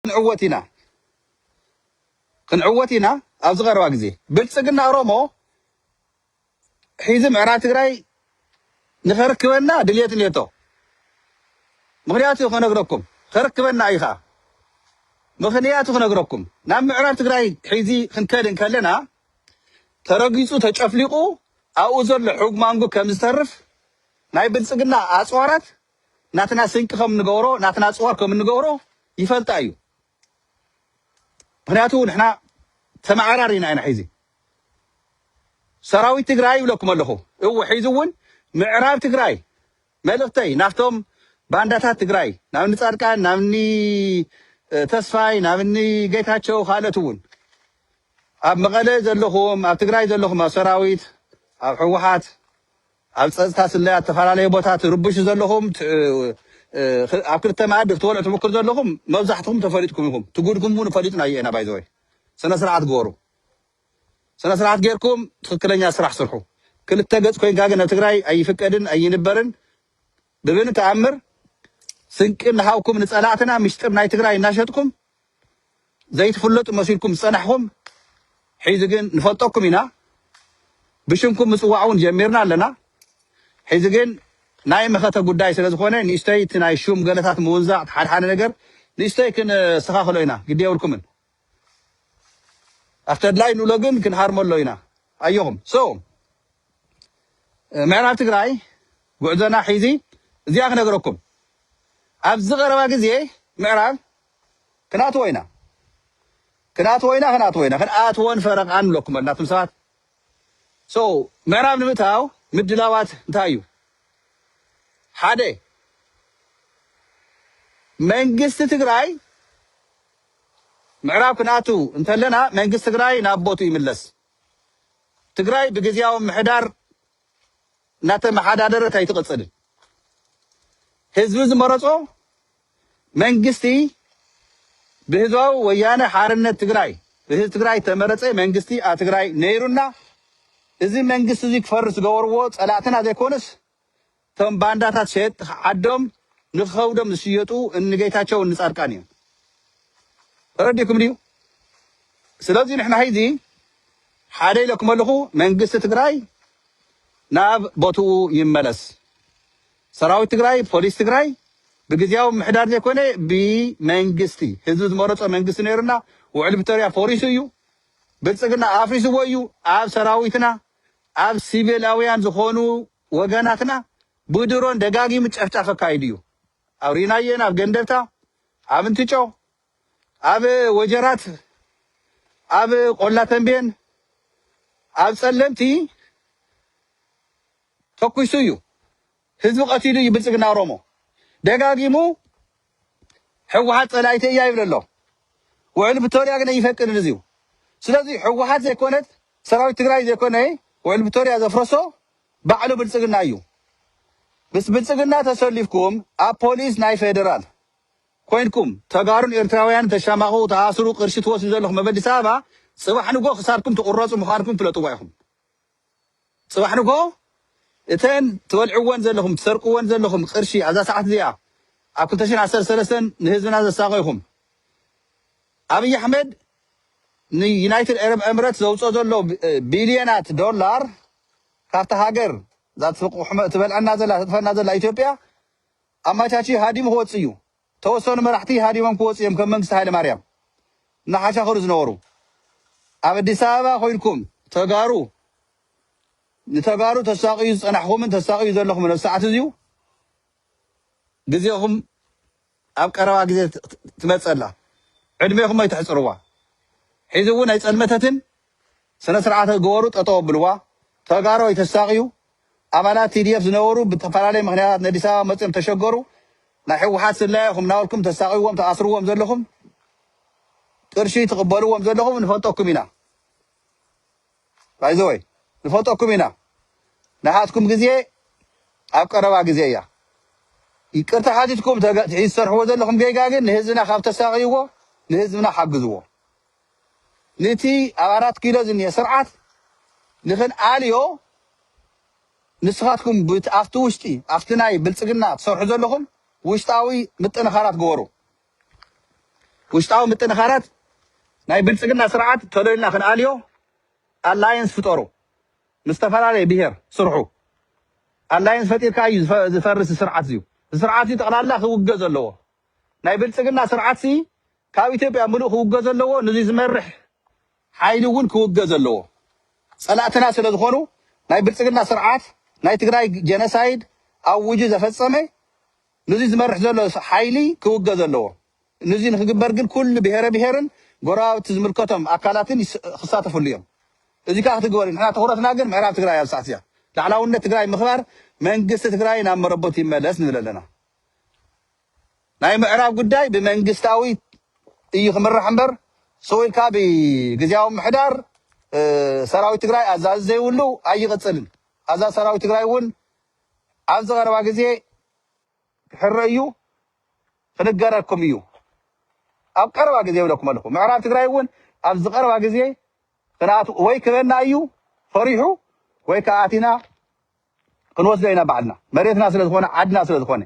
ክንዕወት ኢና፣ ክንዕወት ኢና። ኣብዚ ቀረባ ግዜ ብልጽግና ኦሮሞ ሒዚ ምዕራብ ትግራይ ንኸርክበና ድልየት እኔቶ። ምኽንያቱ ክነግረኩም፣ ከርክበና እዩ ኸዓ። ምኽንያቱ ክነግረኩም፣ ናብ ምዕራብ ትግራይ ሒዚ ክንከድ እንከለና ተረጊጹ ተጨፍሊቑ ኣብኡ ዘሎ ሕጉ ማንጉ ከም ዝተርፍ ናይ ብልጽግና ኣጽዋራት ናትና ስንቂ ከም እንገብሮ፣ ናትና ኣጽዋር ከም እንገብሮ ይፈልጣ እዩ። ምኽንያቱ ንሕና ተመዓራሪና ኢና ሒዚ። ሰራዊት ትግራይ ይብለኩም ኣለኹ። እወ፣ ሒዚ እውን ምዕራብ ትግራይ መልእኽተይ ናብቶም ባንዳታት ትግራይ፣ ናብኒ ጻድቃን፣ ናብኒ ተስፋይ፣ ናብኒ ጌታቸው፣ ካልኦት እውን ኣብ መቐለ ዘለኹም፣ ኣብ ትግራይ ዘለኹም፣ ኣብ ሰራዊት፣ ኣብ ህወሓት፣ ኣብ ጸጥታ ስለያ፣ ኣብ ዝተፈላለዩ ቦታ ትርብሹ ዘለኹም፣ ት- እ- ኣብ ክልተ መኣዲ ክትበልዑ ትምክሩ ዘለኹም መብዛሕትኹም ተፈሊጥኩም ኢኹም። ትጉድኩም እውን ፈሊጥና እዩ ኢና። ባይዘወይ፣ ስነ ስርዓት ግበሩ። ስነ ስርዓት ጌርኩም ትኽክለኛ ስራሕ ስርሑ። ክልተ ገጽ ኮይንካ ግን ኣብ ትግራይ ኣይፍቀድን ኣይንበርን። ብብን ተኣምር ስንቂ እናሃብኩም ንጸላእትና ምሽጥር ናይ ትግራይ እናሸጥኩም ዘይትፍለጡ መሲልኩም ዝጸናሕኹም፣ ሕዚ ግን ንፈልጠኩም ኢና። ብሽምኩም ምጽዋዕ እውን ጀሚርና ኣለና። ሕዚ ግን ናይ መኸተ ጉዳይ ስለ ዝኾነ ንእሽተይ እቲ ናይ ሹም ገለታት ምውንዛዕ፣ ሓደ ሓደ ነገር ንእሽተይ ክንስተኻኸሎ ኢና። ግዲ የብልኩምን። ኣብቲ ኣድላይ ንብሎ ግን ክንሃርመሎ ኢና። ኣየኹም። So ምዕራብ ትግራይ ጉዕዞና ሒዚ እዚኣ ክነግረኩም። ኣብዚ ቀረባ ግዜ ምዕራብ ክንኣትዎ ኢና፣ ክንኣትዎ ኢና፣ ክንኣትዎ ኢና፣ ክንኣትዎን ፈረቓን ንብለኩም ኣለና። ኣቱም ሰባት፣ so ምዕራብ ንምእታው ምድላዋት እንታይ እዩ? ሓደ፣ መንግስቲ ትግራይ፣ ምዕራብ ክንኣቱ እንተለና መንግስቲ ትግራይ ናብ ቦቱ ይምለስ። ትግራይ ብግዜያዊ ምሕዳር እናተመሓዳደረት ኣይትቕፅልን። ህዝቢ ዝመረፆ መንግስቲ፣ ብህዝባዊ ወያነ ሓርነት ትግራይ፣ ብህዝቢ ትግራይ ተመረፀ መንግስቲ ኣብ ትግራይ ነይሩና። እዚ መንግስቲ እዚ ክፈርስ ዝገበርዎ ፀላእትና ዘይኮነስ እቶም ባንዳታት ሸየጥቲ ዓዶም ንኸብዶም ዝሽየጡ እኒ ጌታቸው እኒ ጻድቃን እዮም። ተረዲእኩም ድዩ? ስለዚ ንሕና ሕዚ ሓደ ኢለኩም ኣለኹ፣ መንግስቲ ትግራይ ናብ ቦትኡ ይመለስ። ሰራዊት ትግራይ፣ ፖሊስ ትግራይ ብግዜያዊ ምሕዳር ዘይኮነ ብመንግስቲ፣ ህዝቢ ዝመረፆ መንግስቲ ነይሩና። ውዕል ፕሪቶርያ ፈሪሱ እዩ። ብልፅግና ኣፍሪስዎ እዩ። ኣብ ሰራዊትና፣ ኣብ ሲቪላውያን ዝኾኑ ወገናትና ብድሮን ደጋጊሙ ጨፍጫፍ ኣካይዱ እዩ። ኣብ ሪናየን፣ ኣብ ገንደብታ፣ ኣብ እንትጮ፣ ኣብ ወጀራት፣ ኣብ ቆላ ተንቤን፣ ኣብ ጸለምቲ ተኩሱ እዩ። ህዝቢ ቀቲሉ እዩ ብልጽግና ኦሮሞ። ደጋጊሙ ህወሓት ጸላኢተይ እያ ይብል ኣሎ። ውዕል ፕሪቶርያ ግን ኣይፈቅድን እዚ እዩ። ስለዚ ህወሓት ዘይኮነት፣ ሰራዊት ትግራይ ዘይኮነ፣ ውዕል ፕሪቶርያ ዘፍረሶ ባዕሉ ብልጽግና እዩ። ምስ ብልጽግና ተሰሊፍኩም ኣብ ፖሊስ ናይ ፌደራል ኮይንኩም ተጋሩን ኤርትራውያን ተሻማቑ፣ ተኣስሩ፣ ቅርሺ ትወስዱ ዘለኹም ኣብ ኣዲስ ኣበባ፣ ጽባሕ ንጎ ክሳድኩም ትቑረጹ ምዃንኩም ፍለጥዋ ኢኹም። ጽባሕ ንጎ እተን ትበልዕወን ዘለኹም፣ ትሰርቅወን ዘለኹም ቅርሺ ኣብዛ ሰዓት እዚኣ ኣብ ክልተ ሽሕን ዓሰርተ ሰለስተን ንህዝብና ዘሳቐይኹም፣ ኣብይ ኣሕመድ ንዩናይትድ ኤረብ ኤምረት ዘውፅኦ ዘሎ ቢ- ቢልዮናት ዶላር ካብቲ ሃገር እዛ ትስቁ ሕመ- ትበልዐና ዘላ፣ ትጥፈና ዘላ ኢትዮጵያ ኣማቻችዩ ሃዲሙ ክወፅእ እዩ። ተወሰኑ መራሕቲ ሃዲሞም ክወፅኡ እዮም፣ ከም መንግስቲ ሃይለ ማርያም እናሓሻኽሩ ዝነበሩ። ኣብ ኣዲስ ኣበባ ኮይንኩም ተጋሩ፣ ንተጋሩ ተሳቕዩ ዝፀናሕኩምን ተሳቕዩ ዘለኹምን ኣብ ሰዓት እዚዩ ግዜኹም ኣብ ቀረባ ግዜ ት- ት- ትመፀላ። ዕድሜኹም ኣይተሕፅርዋ። ሕዚ እውን ኣይፀልመተትን። ስነ ስርዓት ግበሩ፣ ጠጠው ኣብልዋ። ተጋሩ ኣይተሳቕዩ። ኣባላት ቲ ዲ ኤፍ ዝነበሩ ብተፈላለየ ምኽንያታት ንኣዲስ ኣበባ መፅኦም ተሸገሩ። ናይ ህወሓት ስለያ ኢኹም እናበልኩም ተሳቕይዎም፣ ተኣስርዎም ዘለኹም፣ ቅርሺ ትቕበልዎም ዘለኹም ንፈልጠኩም ኢና። ባይዘወይ ንፈልጠኩም ኢና። ንሃትኩም ግዜ ኣብ ቀረባ ግዜ እያ። ይቅርታ ሓቲትኩም ተገ- ትሰርሕዎ ዘለኹም ጌጋ ግን ንህዝብና ካብ ተሳቕይዎ ንህዝብና ሓግዝዎ። ነቲ ኣብ ኣራት ኪሎ ዝኒሀ ስርዓት ንኽንኣልዮ ንስኻትኩም ብት- ኣብቲ ውሽጢ ኣብቲ ናይ ብልጽግና ትሰርሑ ዘለኹም ውሽጣዊ ምጥንኻራት ግበሩ። ውሽጣዊ ምጥንኻራት ናይ ብልጽግና ስርዓት ተለዩልና ክንኣልዮ ኣላየንስ ፍጠሩ። ምስ ዝተፈላለየ ብሄር ስርሑ። ኣላየንስ ፈጢርካ እዩ ዝፈ- ዝፈርስ ስርዓት እዩ። ስርዓት እዩ ጠቕላላ ክውገ ዘለዎ። ናይ ብልጽግና ስርዓት ሲ ካብ ኢትዮጵያ ምሉእ ክውገ ዘለዎ፣ ንዚ ዝመርሕ ሓይሊ እውን ክውገ ዘለዎ። ጸላእትና ስለ ዝኾኑ ናይ ብልጽግና ስርዓት ናይ ትግራይ ጀነሳይድ ኣውጁ ዘፈጸመ ንዚ ዝመርሕ ዘሎ ሓይሊ ክውገ ዘለዎ። ንዚ ንክግበር ግን ኩሉ ብሄረ ብሄርን ጎረባብቲ ዝምልከቶም ኣካላትን ይስ- ክሳተፍሉ እዮም። እዚ ከዓ ክትግበር እዩ። ንሕና ትኹረትና ግን ምዕራብ ትግራይ ኣብ ሰዓት እዚኣ ላዕላውነት ትግራይ ምኽባር፣ መንግስቲ ትግራይ ናብ መረበቱ ይመለስ ንብል ኣለና። ናይ ምዕራብ ጉዳይ ብመንግስታዊ እዩ ክምራሕ እምበር ሰው ኢልካ ብግዜያዊ ምሕዳር ሰራዊት ትግራይ ኣዛዚ ዘይብሉ ኣይቕፅልን። ኣዛዚ ሰራዊት ትግራይ እውን ኣብዚ ቀረባ ግዜ ክሕረ እዩ፣ ክንገረኩም እዩ። ኣብ ቀረባ ግዜ ይብለኩም ኣለኹ። ምዕራብ ትግራይ እውን ኣብዚ ቀረባ ግዜ ክንኣት ወይ ክበና እዩ ፈሪሑ፣ ወይ ከዓ ኣቲና ክንወስዶ ኢና ባዕልና። መሬትና ስለ ዝኾነ፣ ዓድና ስለ ዝኾነ።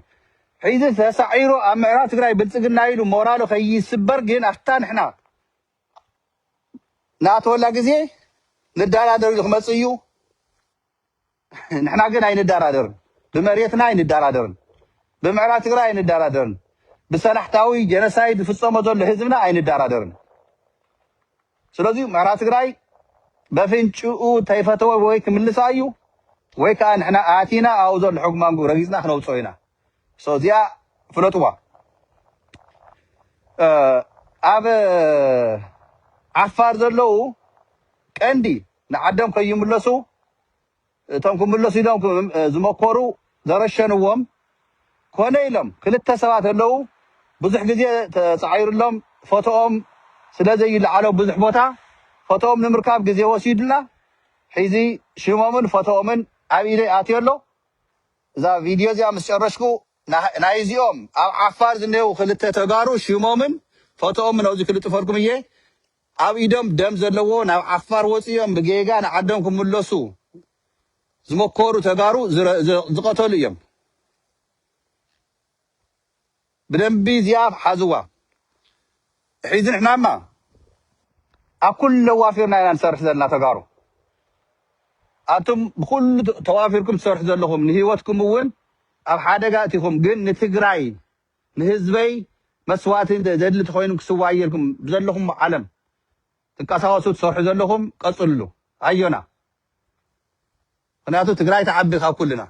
ሕዚ ተሳዒሩ ኣብ ምዕራብ ትግራይ ብልጽግና ኢሉ ሞራሉ ከይስበር ግን ኣፍታ ንሕና ንኣተወላ ግዜ ንዳራደር ኢሉ ክመጽእ እዩ። ንሕና ግን ኣይንዳራደርን። ብመሬትና ኣይንዳራደርን። ብምዕራብ ትግራይ ኣይንዳራደርን። ብሰላሕታዊ ጀነሳይድ ዝፍጸሞ ዘሎ ህዝብና ኣይንዳራደርን። ስለዚ ምዕራብ ትግራይ በፍንጭኡ ተይፈተወ ወይ ክምልሳ እዩ ወይ ከዓ ንሕና ኣቲና ኣብኡ ዘሎ ሕጉ ማንጉ ረጊፅና ክነውፅኦ ኢና። እዚኣ ፍለጥዋ። ኣብ ዓፋር ዘለዉ ቀንዲ ንዓዶም ከይምለሱ እቶም ክምለሱ ኢሎም ዝመኮሩ ዘረሸንዎም ኮነ ኢሎም ክልተ ሰባት ኣለዉ። ብዙሕ ግዜ ተፃዒሩሎም ፎቶኦም ስለ ዘይለዓሎ ብዙሕ ቦታ ፎቶኦም ንምርካብ ግዜ ወሲዱና። ሕዚ ሽሞምን ፎቶኦምን ኣብ ኢደይ ኣትዮ ኣሎ። እዛ ቪድዮ እዚኣ ምስ ጨረሽኩ ናይዚኦም ኣብ ዓፋር ዝኔው ክልተ ተጋሩ ሽሞምን ፎቶኦምን ኣብዚ ክልጥፈልኩም እየ። ኣብ ኢዶም ደም ዘለዎ ናብ ዓፋር ወፂኦም ብጌጋ ንዓዶም ክምለሱ ዝመኮሩ ተጋሩ ዝቐተሉ እዮም። ብደንቢ እዚኣ ሓዝዋ። ሕዚ ንሕናማ ኣብ ኩሉ ለዋፊርና ኢና ንሰርሕ ዘለና ተጋሩ። ኣቱም ብኩሉ ተዋፊርኩም ትሰርሑ ዘለኹም ንህይወትኩም እውን ኣብ ሓደጋ እቲኹም፣ ግን ንትግራይ ንህዝበይ መስዋእቲ ዘድሊ ተኮይኑ ክስዋ እየልኩም ብዘለኹም ዓለም ትንቀሳቀሱ ትሰርሑ ዘለኹም ቀፅልሉ። ኣዮና ምክንያቱ ትግራይ ተዓቢ ካብ ኩልና።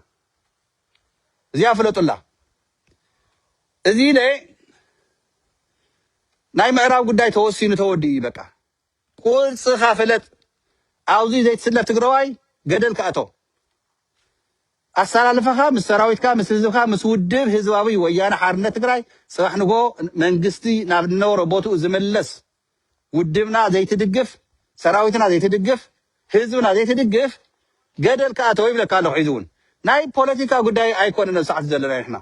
እዚኣ ፍለጡላ። እዚ ኢለ ናይ ምዕራብ ጉዳይ ተወሲኑ ተወዲኡ እዩ በቃ። ቁርፅኻ ፍለጥ። ኣብዚ ዘይትስለፍ ትግራዋይ ገደል ክኣቶ። ኣሰላልፋኻ ምስ ሰራዊትካ ምስ ህዝብካ ምስ ውድብ ህዝባዊ ወያነ ሓርነት ትግራይ ፅባሕ ንጎ መንግስቲ ናብ ዝነበሮ ቦትኡ ዝምለስ ውድብና ዘይትድግፍ ሰራዊትና ዘይትድግፍ ህዝብና ዘይትድግፍ ገደል ክኣተው ይብለካ ኣለኹ። ሕዚ እውን ናይ ፖለቲካ ጉዳይ ኣይኮነን ኣብ ሰዓት ዘለና ንሕና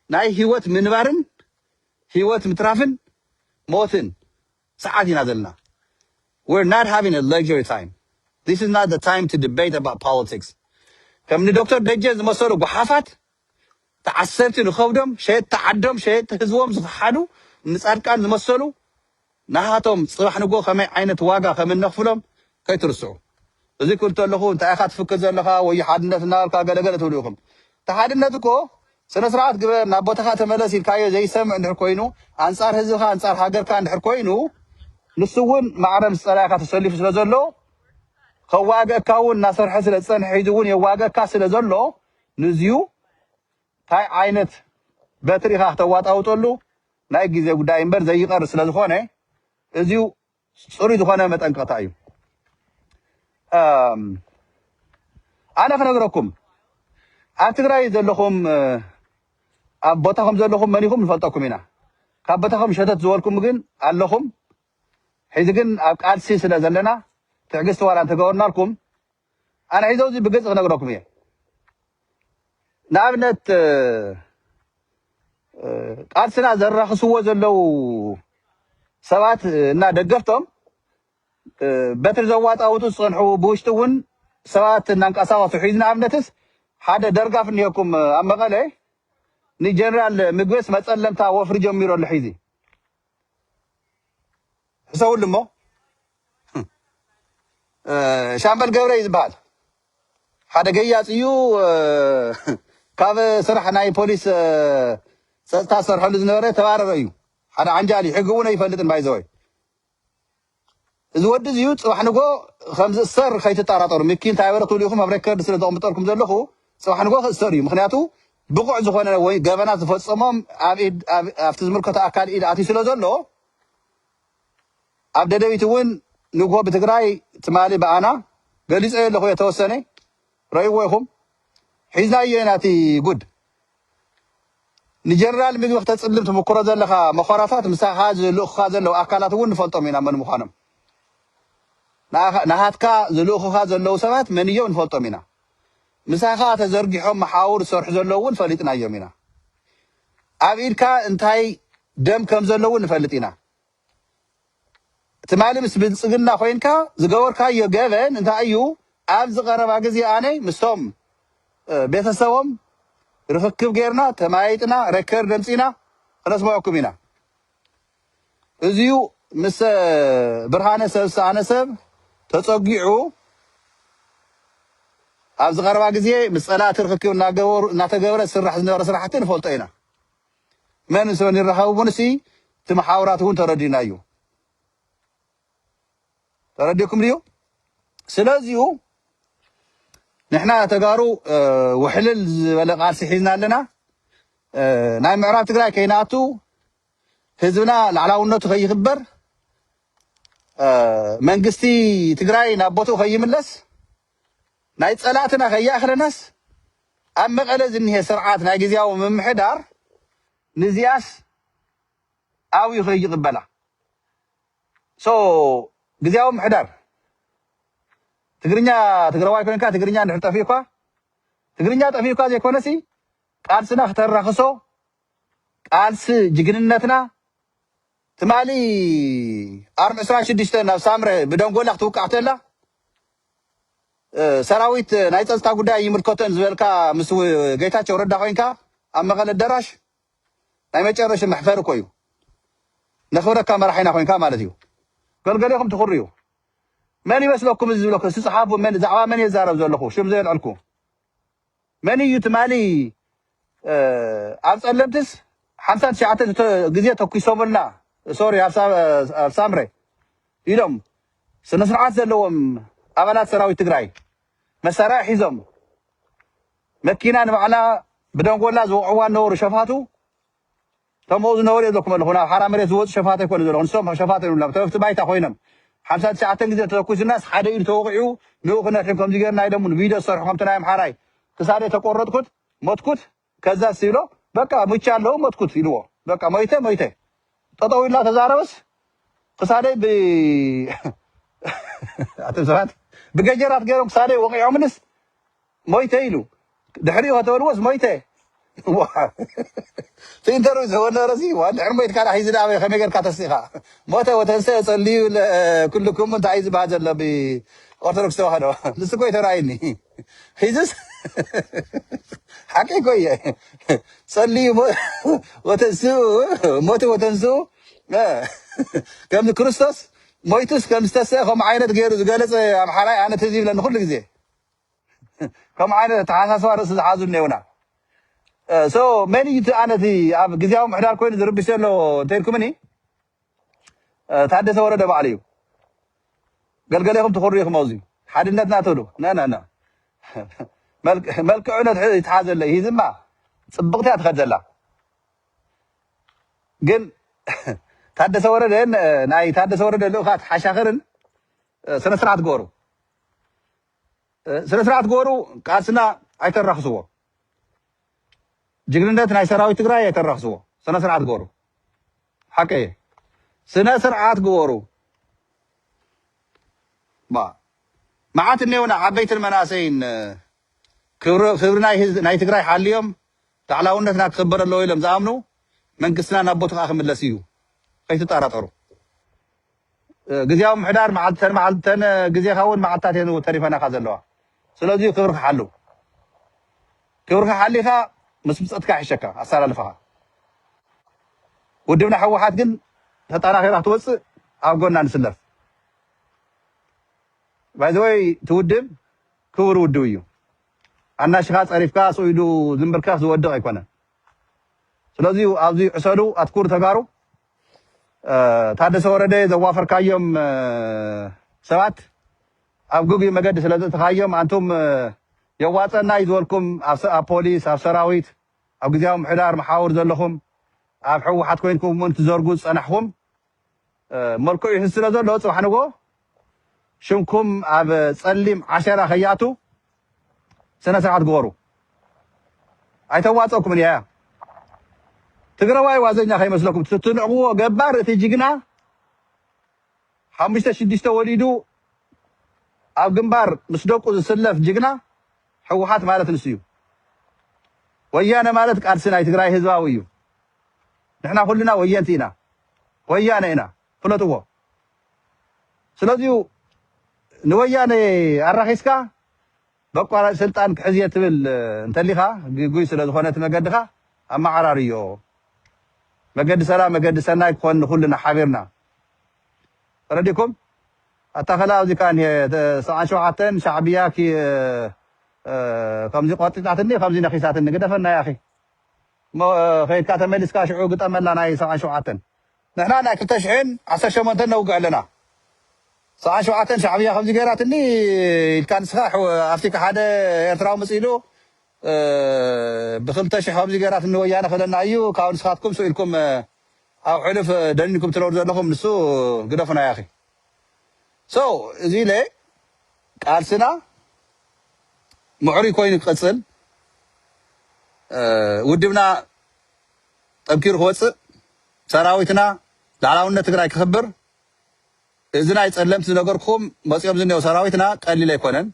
ናይ ህይወት ምንባርን ህይወት ምትራፍን ሞትን ሰዓት ኢና ዘለና። We're not having a luxury time. This is not the time to debate about politics. ከም ንዶክተር ደጀን ዝመሰሉ ጓሓፋት ተዓሰብቲ ንኸብዶም ሸየጥቲ ዓዶም ሸየጥቲ ህዝቦም ዝኸሓዱ ንፃድቃን ዝመሰሉ ናሃቶም ፅባሕ ንጎ ከመይ ዓይነት ዋጋ ከም እነኽፍሎም ከይትርስዑ። እዚ ክብል ተለኹ እንታይ ኢኻ ትፍክር ዘለኻ ወይ ሓድነት እናበልካ ገለገለ ትብሉ ኢኹም። እቲ ሓድነት እኮ ስነ ስርዓት ግበር ናብ ቦታኻ ተመለስ ኢልካዮ ዘይሰምዕ እንድሕር ኮይኑ ኣንፃር ህዝብኻ ኣንፃር ሃገርካ እንድሕር ኮይኑ ንሱ እውን ማዕረ ምስ ፀላኢኻ ተሰሊፉ ስለ ዘሎ ከዋግአካ እውን እናሰርሐ ስለ ዝፀንሐ ሕዚ እውን የዋግአካ ስለ ዘሎ ንዝዩ እንታይ ዓይነት በትሪ ኢኻ ክተዋጣውጠሉ ናይ ግዜ ጉዳይ እምበር ዘይቐር ስለ ዝኾነ እዚዩ ፅሩይ ዝኾነ መጠንቀቕታ እዩ። ኣነ ክነግረኩም ኣብ ትግራይ ዘለኹም ኣብ ቦታኹም ዘለኹም መን ኢኹም ንፈልጠኩም ኢና። ካብ ቦታኹም ሸተት ዝበልኩም ግን ኣለኹም። ሕዚ ግን ኣብ ቃልሲ ስለ ዘለና ትዕግስቲ ዋላ እንተገበርናልኩም ኣነ ሕዚ እዚ ብግልፂ ክነግረኩም እየ። ንኣብነት ቃልስና ዘራኽስዎ ዘለዉ ሰባት እና ደገፍቶም በትሪ ዘዋጣውጡ ዝፀንሑ ብውሽጢ እውን ሰባት እናንቀሳቀሱ ሕዚ ንኣብነትስ ሓደ ደርጋፍ እኒሄኩም ኣብ መቐለ ንጀነራል ምግበስ መፀለምታ ወፍሪ ጀሚሩ ኣሎ። ሕዚ ሕሰብሉ እሞ። ሻምበል ገብረ እዩ ዝበሃል። ሓደ ገያፅ እዩ። ካብ ስራሕ ናይ ፖሊስ ጸጥታ ዝሰርሐሉ ዝነበረ ተባረረ እዩ። ሓደ ዓንጃል እዩ። ሕጊ እውን ኣይፈልጥን ባይዘወይ። እዚ ወዲ እዚዩ ጽባሕ ንጎ ከም ዝእሰር ከይትጠራጠሩ። ሚኪ እንታይ በለ ትብሉ ኢኹም፣ ኣብ ሬከርድ ስለ ዘቕምጠልኩም ዘለኹ ጽባሕ ንጎ ክእሰር እዩ። ምክንያቱ ብቑዕ ዝኾነ ወይ ገበናት ዝፈጸሞም ኣብ ኢድ- ኣብ- ኣብቲ ዝምልከቶ ኣካል ኢድ ኣትዩ ስለ ዘሎ፣ ኣብ ደደቢት እውን ንግሆ ብትግራይ ትማሊ ብኣና ገሊጸዮ ኣለኹ። የተወሰነ ረእይዎ ኢኹም። ሒዝናዮ ኢና እቲ ጉድ። ንጀነራል ምግቢ ክተጽልም ትምክሮ ዘለኻ መኾራታት ምሳኻ ዝልእኹኻ ዘለዉ ኣካላት እውን ንፈልጦም ኢና መን ምዃኖም። ንኣኻ- ንሃትካ ዝልእኹኻ ዘለዉ ሰባት መን እዮም ንፈልጦም ኢና። ምሳኻ ተዘርጊሖም መሓውር ዝሰርሑ ዘለዉ እውን ፈሊጥናዮም ኢና። ኣብ ኢድካ እንታይ ደም ከም ዘለዉ ንፈልጥ ኢና። ትማሊ ምስ ብልጽግና ኮይንካ ዝገበርካዮ ገበን እንታይ እዩ? ኣብዚ ቀረባ ግዜ ኣነ ምስቶም ቤተሰቦም ርኽክብ ጌርና ተማይጥና ሬከርድ ደምጺና ክነስምዐኩም ኢና። እዚዩ ምስ ብርሃነ ሰብ ዝሰኣነ ሰብ ተጸጊዑ ኣብዚ ቀረባ ግዜ ምስ ጸላእቲ ርኽክብ እናተገበረ ዝስራሕ ዝነበረ ስራሕቲ ንፈልጦ ኢና። መን ምስ መን ይራኸቡ እውን እቲ መሓውራት እውን ተረዲእና እዩ። ተረዲእኩም ድዩ? ስለዚሁ ንሕና ተጋሩ ውሕልል ዝበለ ቃልሲ ሒዝና ኣለና። ናይ ምዕራብ ትግራይ ከይንኣቱ፣ ህዝብና ላዕላውነቱ ከይኽበር፣ መንግስቲ ትግራይ ናብ ቦትኡ ከይምለስ፣ ናይ ጸላእትና ከይኣኽለናስ ኣብ መቐለ ዝኒሄ ስርዓት ናይ ግዜያዊ ምምሕዳር ንዚያስ ኣብዩ ከይቕበላ። ሶ ግዜያዊ ምሕዳር ትግርኛ ትግራዋይ ኮይንካ ትግርኛ እንድሕር ጠፊእኳ ትግርኛ ጠፊእኳ ዘይኮነሲ ቃልስና ክተራኽሶ ቃልሲ ጅግንነትና ትማሊ ኣርም ዕስራን ሽዱሽተን ናብ ሳምረ ብደንጎላ ክትውቃዕ ተላ ሰራዊት ናይ ፀፅታ ጉዳይ ይምልከተን ዝበልካ ምስ ጌታቸው ረዳ ኮይንካ ኣብ መቐለ ኣዳራሽ ናይ መጨረሽ መሕፈሪ እኮ እዩ። ነኽብረካ መራሒና ኮይንካ ማለት እዩ። ገልገሌኹም ትኹርዩ። መን ይመስለኩም እዚ ዝብለኩ? እስቲ ፀሓፉ። መን ዛዕባ መን የዛረብ ዘለኹ? ሽም ዘየልዕልኩ መን እዩ ትማሊ ኣብ ጸለምትስ ሓምሳ ትሽዓተ ግዜ ተኩሶምልና ሶሪ ኣብ ሳምረ ኢሎም ስነ ስርዓት ዘለዎም ኣባላት ሰራዊት ትግራይ መሳርያ ሒዞም መኪና ንባዕላ ብደንጎላ ዝወቕዕዋ ነበሩ ሸፋቱ። ተምኡ ዝነበሩ የዘኩም ኣለኹ ናብ ሓራ መሬት ዝወፁ ሸፋተ ይኮኑ ዘለኹ ንሶም ሸፋተ ይብሉና ተወፍቲ ባይታ ኮይኖም ሓምሳ ትሽዓተ ግዜ ተተኩስናስ ሓደ ኢዱ ተወቂዑ ንኡ ክነድሕን ከምዚ ገርና ኢሎም ቪድዮ ዝሰርሑ ከምቲ ናይ ኣምሓራይ ክሳደ ተቆረጥኩት ሞትኩት ከዛ ሲሎ በቃ ሙቻ ኣለዉ ሞትኩት ኢልዎ በቃ ሞይተ ሞይተ ጠጠው ኢልና ተዛረበስ ክሳደይ ብ ኣቶም ሰባት ብገጀራት ገይሮም ክሳደይ ወቂዖምንስ ሞይተ ኢሉ ድሕሪኡ ከተበልዎስ ሞይተ ኢንተርቪው ዝህበ ነበረ ሲ ድሕሪ ሞይትካ ዳ ሒዚ ዳ ከመይ ገርካ ተስኢኻ ሞተ ወተንሰ ጸልዩ ኩልኩም እንታይ እዩ ዝበሃል ዘሎ ብኦርቶዶክስ ተዋህዶ ንስ እኮ ይተራይኒ ሒዝስ ሓቂ እኮ እየ ጸልዩ ወተንስኡ ሞተ ወተንስኡ ከምዚ ክርስቶስ ሞይቱስ ከም ዝተስአ ከምኡ ዓይነት ገይሩ ዝገለጸ ኣምሓራይ ኣነ ትዝ ይብለኒ ኩሉ ግዜ ከምኡ ዓይነት ኣተሓሳስባ ርእሲ ዝሓዙ እኒአውና ሶ መን እዩ እቲ ኣነ እቲ ኣብ ግዜያዊ ምሕዳር ኮይኑ ዝርብሽ ዘሎ እንተኢልኩምኒ ታደሰ ወረደ ባዕሉ እዩ ገልገሌኹም ትኹሩ ኢኹም ኣብዚ ሓድነትና ትብሉ ነነነ መልክዑ ነትሕዚ ይትሓዘለ ይህዝማ ፅብቕቲ እያ ትኸድ ዘላ ግን ታደሰ ወረደን ናይ ታደሰ ወረደ ልኡኻት ሓሻኽርን ስነ ስርዓት ገበሩ ስነ ስርዓት ገበሩ ቃልስና ኣይተራኽስዎ ጅግንነት ናይ ሰራዊት ትግራይ ኣይተራኽስዎ ስነ ስርዓት ገበሩ ሓቀየ ስነ ስርዓት ገበሩ መዓት እኒኦና ዓበይትን መናእሰይን ክብሪ ናይ ትግራይ ሓልዮም ላዕላውነትና ክኽበር ኣለዎ ኢሎም ዝኣምኑ መንግስትና ናብ ቦትኡ ከዓ ክምለስ እዩ ከይትጠራጠሩ ግዜያዊ ምሕዳር መዓልተን መዓልተን ግዜኻ እውን መዓልታት እየን ተሪፈናኻ ዘለዋ ስለዚ ክብርካ ሓሉ ክብርካ ሓሊኻ ምስ ብፀትካ ይሕሸካ ኣሰላልፋኻ ውድብና ህወሓት ግን ተጠናኺራ ክትወፅእ ኣብ ጎና ንስለፍ። ባይዘወይ እቲ ውድብ ክቡር ውድብ እዩ። ኣናሽኻ ጸሪፍካ ስኢሉ ዝንብርከኽ ዝወድቕ ኣይኮነን። ስለዚ ኣብዚ ዕሰሉ ኣትኩር ተጋሩ። ታደሰ ወረደ ዘዋፈርካዮም ሰባት ኣብ ግጉይ መገዲ ስለ ዘእተኻዮም፣ ኣንቱም የዋፀና እዩ ዝበልኩም ኣብ ፖሊስ፣ ኣብ ሰራዊት፣ ኣብ ግዜያዊ ምሕዳር መሓውር ዘለኹም፣ ኣብ ሕወሓት ኮይንኩም እውን ትዘርጉ ዝፀናሕኹም፣ መልክዑ ይህዝ ስለ ዘሎ ፅባሕ ንጎ ሽምኩም ኣብ ፀሊም ዓሸራ ከይኣቱ ስነ ስርዓት ግበሩ። ኣይተዋፀኩምን እያ። ትግራዋይ ዋዘኛ ከይመስለኩም ትንዕቅዎ ገባር እቲ ጅግና ሓሙሽተ ሽዱሽተ ወሊዱ ኣብ ግንባር ምስ ደቁ ዝስለፍ ጅግና ህወሓት ማለት ንሱ እዩ። ወያነ ማለት ቃልሲ ናይ ትግራይ ህዝባዊ እዩ። ንሕና ኩልና ወየንቲ ኢና፣ ወያነ ኢና፣ ፍለጥዎ። ስለዚሁ ንወያነ ኣራኺስካ በቋራጭ ስልጣን ክሕዝ እየ ትብል እንተሊኻ ግጉይ ስለ ዝኾነ እቲ መገድኻ ኣመዓራርዮ። መገዲ ሰላም መገዲ ሰናይ ክኾን ንኹልና ሓቢርና ተረዲኩም። ኣታ ከላ ኣብዚ ከኣ እንሄ ሰብዓን ሸውዓተን ሻዕብያ ከምዚ ቆርጢጣትኒ ከምዚ ነኺሳትኒ ግደፈና ያኺ። ከይድካ ተመሊስካ ሽዑ ግጠመላ ናይ ሰብዓን ሸውዓተን ንሕና ናይ ክልተ ሽሕን ዓሰርተ ሸሞንተን ነውግዕ ኣለና። ሰብዓን ሸውዓተን ሻዕብያ ከምዚ ገይራትኒ ኢልካ ንስኻ ኣፍቲካ ሓደ ኤርትራዊ መፂሉ ብክልተ ሽሕ ከምዚ ገይራትኒ ወያነ ክብለና እዩ። ካብ ንስኻትኩም ስኢልኩም ኣብ ሕሉፍ ደኒንኩም ትነብሩ ዘለኹም ንሱ ግደፉና ያኺ። So እዚ ኢለ ቃልስና ምዕሩይ ኮይኑ ክቕፅል ውድብና ጠንኪሩ ክወፅእ ሰራዊትና ላዕላውነት ትግራይ ክኽብር እዚ ናይ ፀለምቲ ዝነገርኩም መፂኦም ዝኒው ሰራዊትና ቀሊል ኣይኮነን።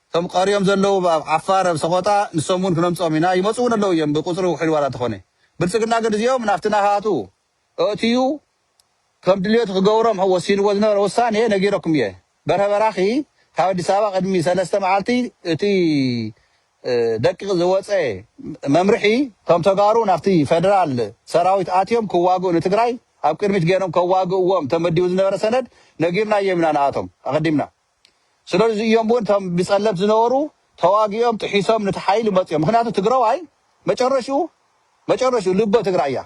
እቶም ቀሪዮም ዘለዉ ኣብ ዓፋር ኣብ ሰቆጣ ንሶም እውን ክነምፅኦም ኢና ይመፁ እውን ኣለዉ እዮም ብቁፅሪ ውሕድ ዋላ እንተኾነ ብልፅግና ግን እዚኦም ናብቲ ናሃቱ ኣእትዩ ከም ድልዮቱ ክገብሮም ወሲንዎ ዝነበረ ውሳኔ ነጊረኩም እየ። በርሀ በራኺ ካብ ኣዲስ ኣበባ ቅድሚ ሰለስተ መዓልቲ እቲ ደቂቕ ዝወፀ መምርሒ ከም ተጋሩ ናብቲ ፌደራል ሰራዊት ኣትዮም ክዋግኡ ንትግራይ ኣብ ቅድሚት ገይሮም ከዋግእዎም ተመዲቡ ዝነበረ ሰነድ ነጊርናዮም ኢና ንኣቶም ኣቐዲምና። ስለዚ እዮም እውን እቶም ብፀለምቲ ዝነበሩ ተዋጊኦም ጥሒሶም ነቲ ሓይሊ መፅዮም። ምክንያቱ ትግራዋይ መጨረሽኡ መጨረሽኡ ልቦ ትግራይ እያ።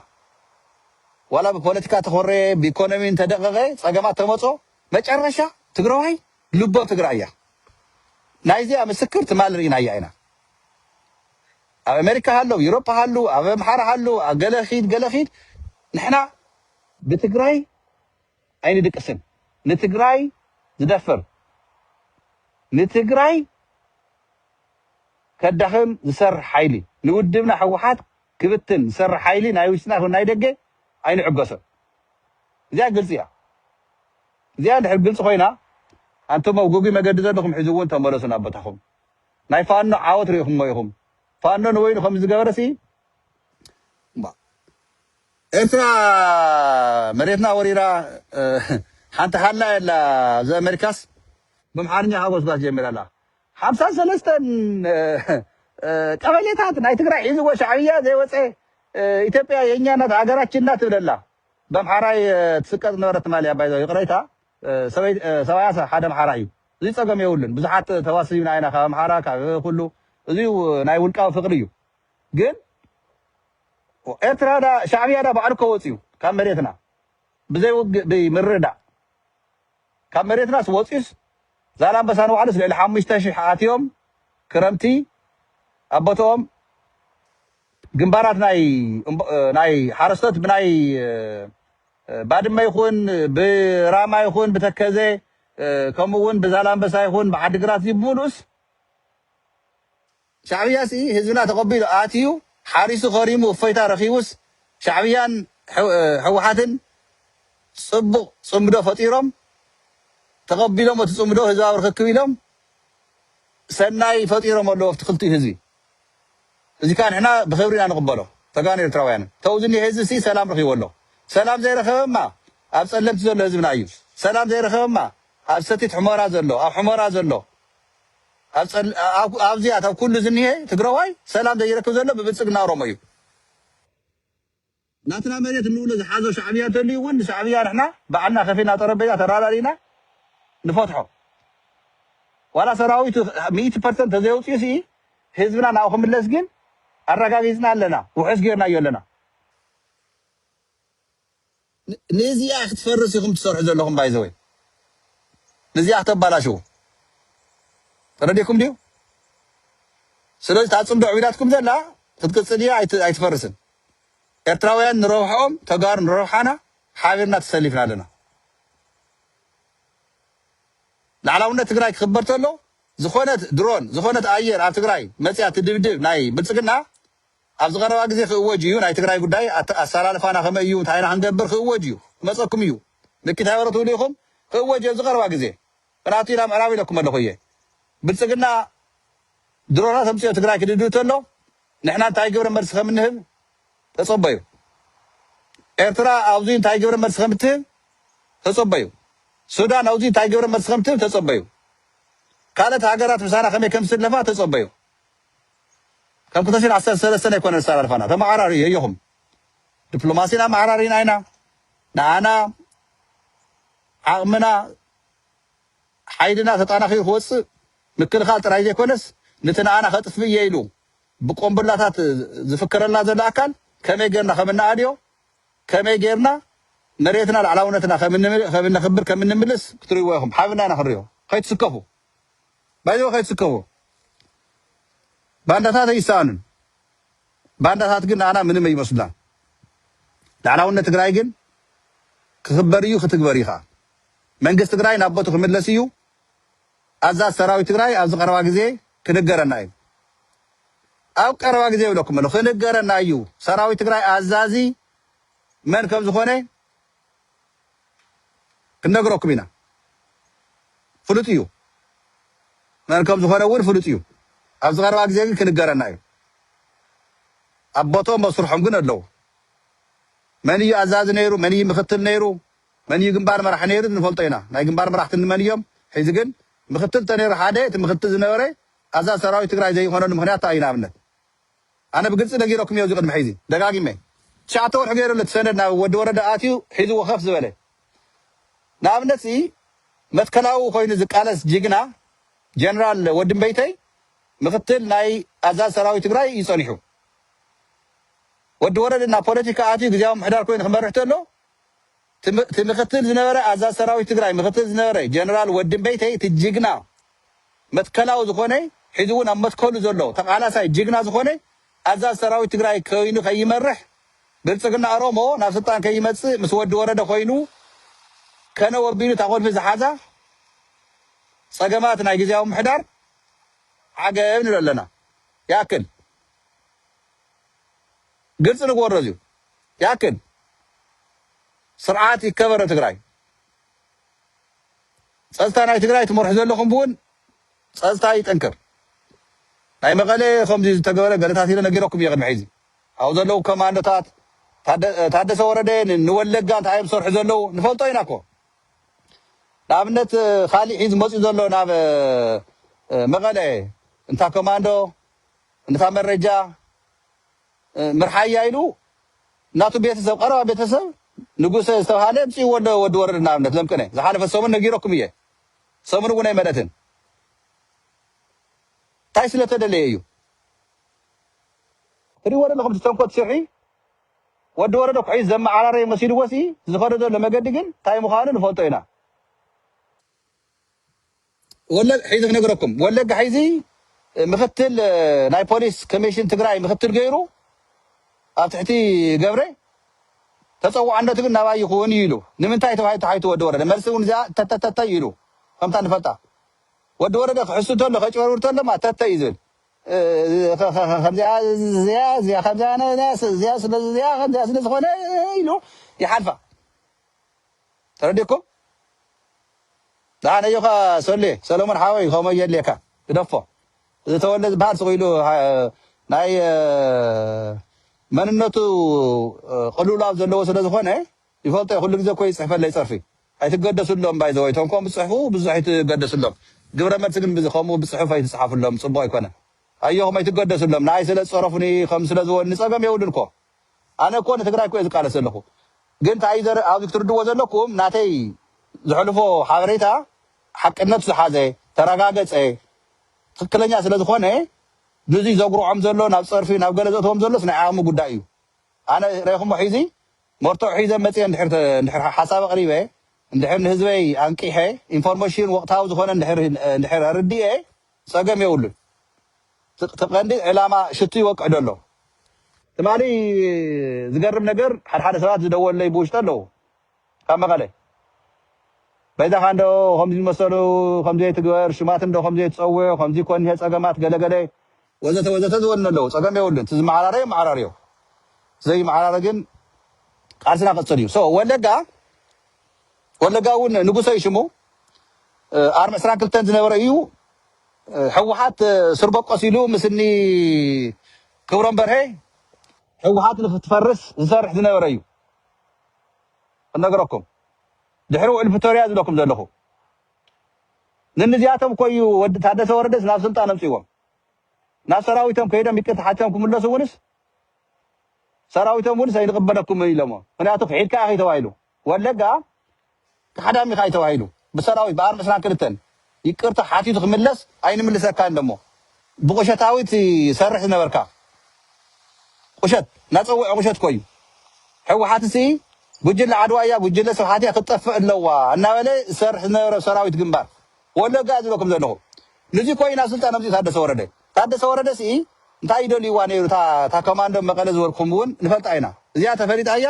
ዋላ ብፖለቲካ ተኾረየ ብኢኮኖሚ እንተደቀቐ ፀገማት ተመፆ መጨረሻ ትግራዋይ ልቦ ትግራይ እያ። ናይዚኣ ምስክር ትማል ርኢናያ ኢና። ኣብ ኣሜሪካ ሃለው፣ ዩሮፓ ሃሉ፣ ኣብ ኣምሓራ ሃሉ፣ ኣብ ገለ ኺድ ገለ ኺድ ንሕና ብትግራይ ኣይንድቅስን። ንትግራይ ዝደፍር ንትግራይ ከዳኽም ዝሰርሕ ሓይሊ ንውድብና ህወሓት ክብትን ዝሰርሕ ሓይሊ ናይ ውሽጥና ይኹን ናይ ደገ ኣይንዕገሶን። እዚኣ ግልፂ እያ። እዚኣ እንድሕር ግልፂ ኮይና ኣንቶም ኣብ ግጉይ መገዲ ዘለኹም ሕዚ እውን ተመለሱ ናብ ቦታኹም። ናይ ፋኖ ዓወት ርኢኹሞ ኢኹም። ፋኖ ንበይኑ ከም ዝገበረሲ እምባ- ኤርትራ መሬትና ወሪራ ሓንቲ ሃላ የላ። እዚ ኣሜሪካስ ብኣምሓርኛ ሃጎስጓስ ጀሚራ ኣላ። ሓምሳን ሰለስተን ቀበሌታት ናይ ትግራይ ሒዝዎ ሻዕብያ ዘይወፀ ኢትዮጵያ የኛ ናት ሃገራችን ናት ትብለላ። ብኣምሓራይ ትስቀጥ ነበረት ትማሊ ኣባይ ይቕረይታ ሰባያ ሓደ ኣምሓራ እዩ። እዚ ፀገም የብሉን። ብዙሓት ተዋስዩና ኢና ካብ ኣምሓራ ካብ ኩሉ። እዚ ናይ ውልቃዊ ፍቅሪ እዩ። ግን ኤርትራ ዳ ሻዕብያ ዳ ባዕሉ ከወፅ እዩ ካብ መሬትና ብዘይ ውግእ ብምርዳእ ካብ መሬትናስ ወፂኡስ ዛላምበሳ ንባዕሉስ ልዕሊ ሓሙሽተ ሽሕ ኣትዮም ክረምቲ ኣብ ቦትኦም ግንባራት ናይ ናይ ሓረስቶት ብናይ ባድመ ይኹን ብራማ ይኹን ብተከዘ ከምኡ እውን ብዛላምበሳ ይኹን ብዓዲግራት ዝብሉስ ሻዕብያ ሲ ህዝብና ተቐቢሉ ኣትዩ ሓሪሱ ከሪሙ እፎይታ ረኺቡስ ሻዕብያን ህወሓትን ፅቡቕ ፅምዶ ፈጢሮም ተቐቢሎም እቲ ፅምዶ ህዝባዊ ርክክብ ኢሎም ሰናይ ፈጢሮም ኣለዉ ኣብቲ ክልቲኡ ህዝቢ። እዚ ከዓ ንሕና ብክብሪ ኢና ንቕበሎ። ተጋኑ ኤርትራውያን ተው ዝኒሀ ህዝቢ ሲ ሰላም ረኺቡ ኣሎ። ሰላም ዘይረኸበማ ኣብ ፀለምቲ ዘሎ ህዝብና እዩ። ሰላም ዘይረኸበማ ኣብ ሰቲት ሕመራ ዘሎ ኣብ ሕመራ ዘሎ ኣብዚኣት ኣብ ኩሉ ዝኒሀ ትግራዋይ ሰላም ዘይረክብ ዘሎ ብብልፅግና ኦሮሞ እዩ። ናትና መሬት እንብሎ ዝሓዞ ሻዕብያ እንተልዩ እውን ንሻዕብያ ንሕና ባዕልና ከፊልና ጠረጴዛ ተራዳዲና ንፈትሖ። ዋላ ሰራዊቱ ሚእቲ ፐርሰንት ተዘየውፅኡ ሲ ህዝብና ናብኡ ክምለስ ግን ኣረጋጊፅና ኣለና፣ ውሑስ ጌርናዮ ኣለና። ን- ንዚኣ ክትፈርስ ኢኹም ትሰርሑ ዘለኹም ባይዘወይ። ንዚኣ ክተባላሽው ተረዲኩም ድዩ? ስለዚ ታፅምዶ ዕቢዳትኩም ዘላ ክትቅፅል እያ፣ ኣይት- ኣይትፈርስን። ኤርትራውያን ንረብሐኦም፣ ተጋሩ ንረብሓና ሓቢርና ተሰሊፍና ኣለና። ላዕላውነት ትግራይ ክኽበር ተሎ ዝኾነት ድሮን ዝኾነት ኣየር ኣብ ትግራይ መፅያ ትድብድብ ናይ ብልፅግና ኣብዚ ቀረባ ግዜ ክእወጅ እዩ። ናይ ትግራይ ጉዳይ ኣተ- ኣሰላልፋና ከመይ እዩ እንታይ ኢና ክንገብር ክእወጅ እዩ። ክመፀኩም እዩ። ልኪት ኣይበረትብሉ ኢኹም። ክእወጅ እዩ ኣብዚ ቀረባ ግዜ። ምክንያቱ ኢላ ምዕራብ ኢለኩም ኣለኹ እየ። ብልፅግና ድሮናት ኣምፅኦ ትግራይ ክድብድብ ተሎ ንሕና እንታይ ግብረ መልሲ ከም እንህብ ተፀበዩ። ኤርትራ ኣብዚ እንታይ ግብረ መልሲ ከም እትህብ ተፀበዩ። ሱዳን ኣብዚ እንታይ ግብረ መልሲ ከም እትህብ ተፀበዩ። ካልኦት ሃገራት ምሳና ከመይ ከም ዝስለፋ ተፀበዩ። ከም ክልተ ሽሕን ዓሰርተ ሰለስተን ኣይኮነን ኣሰላልፋና። ተመዓራርዩ የየኹም። ዲፕሎማሲና መዓራሪና ኢና። ንኣና ዓቕምና ሓይልና ተጣናኺሩ ክወፅእ ምክልኻል ጥራይ ዘይኮነስ፣ ነቲ ንኣና ከጥፍእ እየ ኢሉ ብቆምቡላታት ዝፍክረልና ዘሎ ኣካል ከመይ ጌርና ከም እንኣድዮ፣ ከመይ ጌርና መሬትና ላዕላውነትና ከም እንም- ከም እነኽብር ከም እንምልስ ክትርእይዎ ኢኹም። ሓቢርና ኢና ክንርእዮ። ከይትስከፉ። ባይዘወ ከይትስከፉ። ባንዳታት ኣይሰኣኑን። ባንዳታት ግን ንኣና ምንም ኣይመስሉናን። ላዕላውነት ትግራይ ግን ክኽበር እዩ፣ ክትግበር እዩ ከዓ። መንግስቲ ትግራይ ናብ ቦቱ ክምለስ እዩ። ኣዛዝ ሰራዊት ትግራይ ኣብዚ ቀረባ ግዜ ክንገረና እዩ። ኣብ ቀረባ ግዜ ይብለኩም ኣሎ፣ ክንገረና እዩ። ሰራዊት ትግራይ ኣዛዚ መን ከም ዝኾነ ክንነግረኩም ኢና። ፍሉጥ እዩ። መን ከም ዝኾነ እውን ፍሉጥ እዩ። ኣብዚ ቀረባ ግዜ ግን ክንገረና እዩ። ኣብ ቦቶም መስርሖም ግን ኣለዉ። መን እዩ ኣዛዚ ነይሩ፣ መን እዩ ምክትል ነይሩ፣ መን እዩ ግንባር መራሒ ነይሩ ንፈልጦ ኢና። ናይ ግንባር መራሕቲ ንመን እዮም? ሕዚ ግን ምክትል ተነይሩ ሓደ፣ እቲ ምክትል ዝነበረ ኣዛዚ ሰራዊት ትግራይ ዘይኾነሉ ምክንያት እንታይ እዩ? ንኣብነት ኣነ ብግልፂ ነጊረኩም እየ። እዚ ቅድሚ ሕዚ ደጋጊመ ትሽዓተ ወርሒ ገይሩ እቲ ሰነድ ናብ ወዲ ወረደ ኣትዩ ሒዝዎ ከፍ ዝበለ። ንኣብነት ሲ መትከላዊ ኮይኑ ዝቃለስ ጅግና ጀነራል ወዲ እምበይተይ ምክትል ናይ ኣዛዝ ሰራዊት ትግራይ እዩ ጸኒሑ። ወዲ ወረደ ናብ ፖለቲካ ኣትዩ ግዜያዊ ምሕዳር ኮይኑ ክመርሕ ተሎ እቲ ም- እቲ ምክትል ዝነበረ ኣዛዝ ሰራዊት ትግራይ ምክትል ዝነበረ ጀነራል ወዲ እምበይተይ እቲ ጅግና መትከላዊ ዝኾነ ሕዚ እውን ኣብ መትከሉ ዘሎ ተቓላሳይ ጅግና ዝኾነ ኣዛዝ ሰራዊት ትግራይ ኮይኑ ከይመርሕ ብልፅግና ኦሮሞ ናብ ስልጣን ከይመፅእ ምስ ወዲ ወረደ ኮይኑ ከነ ወቢሉ እታ ቁልፊ ዝሓዛ ፀገማት ናይ ግዜያዊ ምሕዳር ዓገብ ንብል ኣለና። ይኣክል ግልፂ ንግበሮ እዚዩ። ይኣክል ስርዓት ይከበር ኣብ ትግራይ። ፀፅታ ናይ ትግራይ ትመርሑ ዘለኹም እውን ፀፅታ ይጠንክር። ናይ መቐለ ከምዚ ዝተገበረ ገለታት ኢለ ነጊረኩም እየ ቅድሚ ሕዚ። ኣብኡ ዘለዉ ኮማንዶታት ታደ- ታደሰ ወረደ ን- ንወለጋ እንታይ እዮም ዝሰርሑ ዘለዉ ንፈልጦ ኢና እኮ። ንኣብነት ካሊእ ሒዙ መፅኡ ዘሎ ናብ መቐለ እንታ ኮማንዶ እንታ መረጃ ምርሓያ ኢሉ እናቱ ቤተሰብ ቀረባ ቤተሰብ ንጉሰ ዝተባሃለ ምፅእዎ ኣሎ። ወዲ ወረደ ንኣብነት ለምቅነ ዝሓለፈ ሰሙን ነጊረኩም እየ። ሰሙን እውን ኣይመለትን። እንታይ ስለተደለየ እዩ? ትሪእዎ ዘለኹም እቲ ተንኮት ሽሒ ወዲ ወረደ ኩሒ ዘመዓራረየ መሲልዎ ሲ ዝኸደ ዘሎ መገዲ ግን እንታይ ምዃኑ ንፈልጦ ኢና። ወለ- ሕዚ ክነግረኩም ወለጋ ሕዚ ምክትል ናይ ፖሊስ ኮሚሽን ትግራይ ምክትል ገይሩ ኣብ ትሕቲ ገብረ ተፀዋዕነቱ ግን ናባይ ይኹን እዩ ኢሉ ንምንታይ ተባሂሉ ተሓይቱ ወዲ ወረደ መልሲ እውን እዚኣ ተተተተ ኢሉ ከምታ ንፈልጣ ወዲ ወረደ ክሕሱ ተሎ ከጭበርብር ተሎ ማ ተተ እዩ ዝብል ከምዚኣ እዚኣ እዚኣ ከምዚኣ እዚኣ ስለዚ እዚኣ ከምዚኣ ስለዝኾነ ኢሉ ይሓልፋ ተረዲኩም። ደሓን ኣዮኻ ሶሌ ሰለሞን ሓወይ ከምኡ የድልየካ ግደፎ። እዚ ተወልደ ዝበሃል ስቕ ኢሉ ናይ መንነቱ ቅልውላው ዘለዎ ስለ ዝኾነ ይፈልጦ ኩሉ ግዜ እኮ ይፅሕፈለይ ፀርፊ። ኣይትገደስሎም ባይ ዘወይ ቶም ከም ዝፅሕፉ ብዙሕ ኣይትገደስሎም። ግብረ መልሲ ግን ከምኡ ብፅሑፍ ኣይትፅሓፍሎም ፅቡቕ ኣይኮነ። ኣዮኹም ኣይትገደስሎም ንኣይ ስለ ዝፀረፉኒ ከም ስለ ዝወኒ ፀገም የብሉን እኮ። ኣነ እኮ ንትግራይ እኮ እየ ዝቃለስ ዘለኹ። ግን እንታይ ዘረ ኣብዚ ክትርድዎ ዘለኩም፣ ናተይ ዘሕልፎ ሓበሬታ ሓቅነቱ ዝሓዘ፣ ተረጋገፀ፣ ትክክለኛ ስለ ዝኾነ፣ ንዚ ዘጉርዖም ዘሎ፣ ናብ ፀርፊ ናብ ገለ ዘእተዎም ዘሎስ ናይ ዓቕሚ ጉዳይ እዩ። ኣነ ርኢኹሞ ሒዚ መርትዖ ሒዘ መፅየ እንድሕር ተ- እንድሕር ሓሳብ ኣቕሪበ፣ እንድሕር ንህዝበይ ኣንቂሐ፣ ኢንፎርሜሽን ወቕታዊ ዝኾነ እንድሕር እንድሕር ኣርድኤ፣ ፀገም የብሉን። እቲ ቀንዲ ዕላማ ሽቱ ይወቅዕ ደሎ። ትማሊ ዝገርም ነገር፣ ሓደ ሓደ ሰባት ዝደወለይ ብውሽጢ ኣለዉ፣ ካብ መቐለ። በይዛኻ እንዶ ከምዚ ዝመሰሉ ከምዚ ትግበር፣ ሽማት እንዶ ከምዚ ትፀውዕ፣ ከምዚ ኮን ይሄ ፀገማት ገለገለ ወዘተ ወዘተ ዝበሉን ኣለዉ። ፀገም የብሉን። እቲ ዝመዓራረ የመዓራርዮ፣ ዘይመዓራረ ግን ቃልስና ክቕፅል እዩ። ሶ ወለጋ፣ ወለጋ እውን ንጉሰ እዩ ሽሙ። ኣርሚ ዕስራን ክልተን ዝነበረ እዩ። ህወሓት ስርበቆስ ኢሉ ምስኒ ክብሮም በርሄ ህወሓት ንክትፈርስ ዝሰርሕ ዝነበረ እዩ። ክነግረኩም፣ ድሕሪ ውዕል ፕሪቶርያ ዝብለኩም ዘለኹ፣ ንንዚኣቶም እኮ እዩ ወዲ ታደሰ ወረደስ ናብ ስልጣን ኣምፅዎም። ናብ ሰራዊቶም ከይዶም ይቅርታ ሓቲቶም ክምለሱ እውንስ ሰራዊቶም እውን ኣይንቕበለኩም ኢሎሞ። ምክንያቱ ክሒድካ ኢኻ ተባሂሉ። ወለጋ ካሕዳም ኢኻ ተባሂሉ። ብሰራዊት ብኣርሚ ዕስራን ክልተን ይቅርታ ሓቲቱ ክምለስ ኣይንምልሰካን ደሞ። ብቁሸታዊት ሰርሕ ዝነበርካ ቁሸት፣ ናፀውዐ ቁሸት ኮዩ። ህወሓት ሲ ጉጅለ ዓድዋ እያ፣ ጉጅለ ስብሓት እያ ክትጠፍእ ኣለዋ እናበለ ሰርሕ ዝነበረ ሰራዊት ግንባር ወለጋ ዝብለኩም ዘለኹ። ንዚ ኮይኑ ናብ ስልጣን ኣምፅኡ ታደሰ ወረደ። ታደሰ ወረደ ሲ እንታይ ይደልይዋ ነይሩ? እታ እታ ኮማንዶ መቐለ ዝበልኩም እውን ንፈልጣ ኢና። እዚኣ ተፈሊጣ እያ፣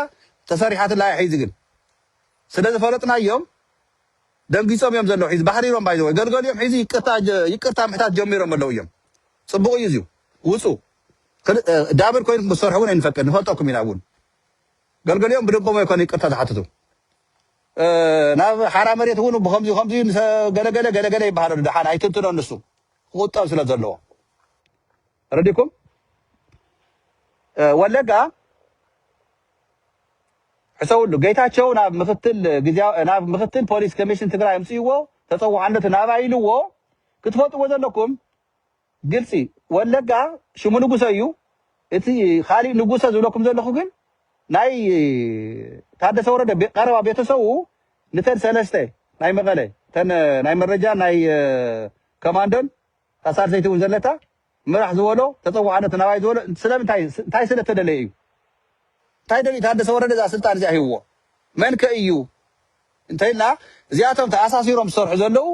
ተሰሪሓትላ እያ። ሒዚ ግን ስለ ዝፈለጥናዮም ደንጊፆም እዮም ዘለዉ። ሒዚ ባህሪሮም ባይዘወ ገልገሊኦም ሒዚ ይቅርታ ጀ- ይቅርታ ምሕታት ጀሚሮም ኣለዉ እዮም። ፅቡቅ እዩ እዚዩ። ውፁ ክል- እ፣ ዳብል ኮይንኩም ክትሰርሑ እውን ኣይንፈቅድ፣ ንፈልጠኩም ኢና እውን። ገልገሊኦም ብደንቆም ኣይኮነ ይቅርታ ዝሓትቱ። እ፣ ናብ ሓራ መሬት እውን ብከምዚ ከምዚ ንሰ- ገለገለ ገለገለ ይበሃል ኣሎ። ደሓን ኣይትንትኖ ንሱ ክቁጠብ ስለ ዘለዎ። ረዲኩም እ፣ ወለጋ ሕሰውሉ። ጌታቸው ናብ ምክትል ግዜያዊ ናብ ምክትል ፖሊስ ኮሚሽን ትግራይ ኣምፅእዎ፣ ተፀዋዕነቱ ናባይ ኢልዎ። ክትፈልጥዎ ዘለኩም ግልፂ፣ ወለጋ ሽሙ ንጉሰ እዩ። እቲ ካሊእ ንጉሰ ዝብለኩም ዘለኹ ግን ናይ ታደሰ ወረደ ቤ- ቀረባ ቤተሰቡ፣ ንተን ሰለስተ ናይ መቐለ፣ ተን ናይ መረጃ ናይ እ፣ ኮማንዶን እታ ሳልሰይቲ እውን ዘለታ ምራሕ ዝበሎ፣ ተፀዋዕነቱ ናባይ ዝበሎ ስለምንታይ? እንታይ ስለ ተደለየ እዩ? እንታይ ደልዩ? ታደሰ ወረደ እዛ ስልጣን እዚኣ ሂብዎ መን ከ እዩ እንተኢልና፣ እዚኣቶም ተኣሳሲሮም ዝሰርሑ ዘለዉ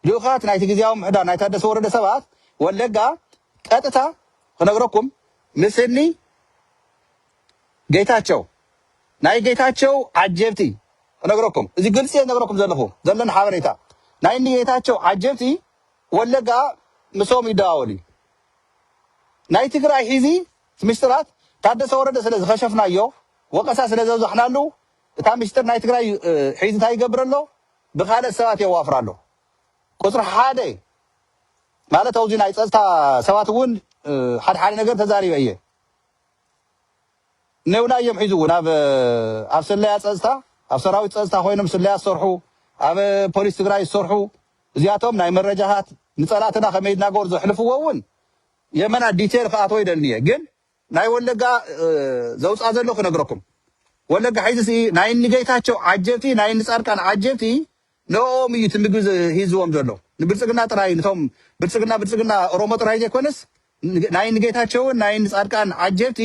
ልኡኻት ናይቲ ግዜያዊ ምሕዳር ናይ ታደሰ ወረደ ሰባት ወለጋ ቀጥታ ክነግረኩም ምስኒ ጌታቸው፣ ናይ ጌታቸው ዓጀብቲ ክነግረኩም፣ እዚ ግልፂ እየ ዝነግረኩም ዘለኹ፣ ዘለኒ ሓበሬታ። ናይ እኒ ጌታቸው ዓጀብቲ ወለጋ ምስኦም ይደዋወል እዩ። ናይ ትግራይ ሒዚ ምስጢራት ታደሰ ወረደ ስለ ዝኸሸፍናዮ፣ ወቀሳ ስለ ዘብዛሕናሉ፣ እታ ምስጢር ናይ ትግራይ እ፣ ሒዚ እንታይ ይገብር ኣሎ? ብካልእ ሰባት የዋፍር ኣሎ። ቁፅሪ ሓደ ማለት ኣብዚ ናይ ፀጥታ ሰባት እውን እ፣ ሓደ ሓደ ነገር ተዛሪበ እየ። ነውና እዮም ሒዙ እውን ኣብ ኣብ ስለያ ፀፅታ፣ ኣብ ሰራዊት ፀፅታ ኮይኖም ስለያ ዝሰርሑ፣ ኣብ ፖሊስ ትግራይ ዝሰርሑ፣ እዚኣቶም ናይ መረጃታት ንፀላእትና ከመይ እናገበሩ ዘሕልፍዎ እውን የመና ዲቴል ክኣትዎ ይደልን እየ። ግን ናይ ወለጋ እ፣ ዘውፃ ዘሎ ክነግረኩም። ወለጋ ሒዚ ሲ ናይ ንጌታቸው ዓጀብቲ ናይ ንፃድቃን ዓጀብቲ ንኦም እዩ እቲ ምግቢ ዝ- ሂዝዎም ዘሎ። ንብልፅግና ጥራይ፣ ነቶም ብልፅግና ብልፅግና ኦሮሞ ጥራይ ዘይኮነስ፣ ን- ናይ ንጌታቸውን ናይ ንፃድቃን ዓጀብቲ